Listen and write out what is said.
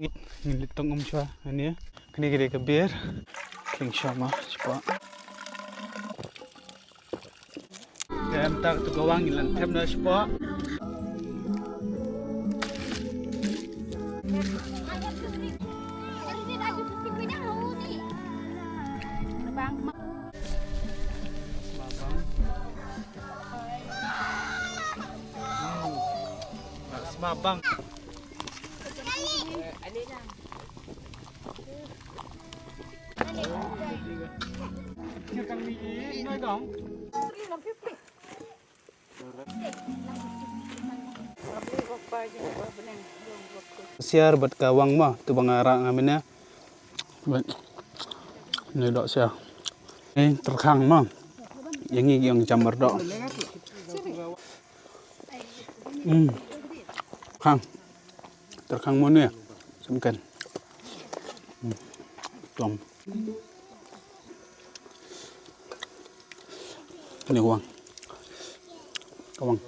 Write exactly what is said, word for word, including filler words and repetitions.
Ngin leit tong um shuwa hangne. Kane ka dei ka beer. Khlieng shuwa ma, shuwa. Te mynta katu ka wang ngi lah them noh shapoh. Sma bang. Siar bad ka wang ma, tu ba nga rah nga mynne. Bad ne doh siar. Ni tyrkhang ma. Ïa ngi ïa ngi jam mar doh. Hmm. Khang. Tyrkhang mo ne. Semken. Hmm. Tom. Ni wang. Ka wang.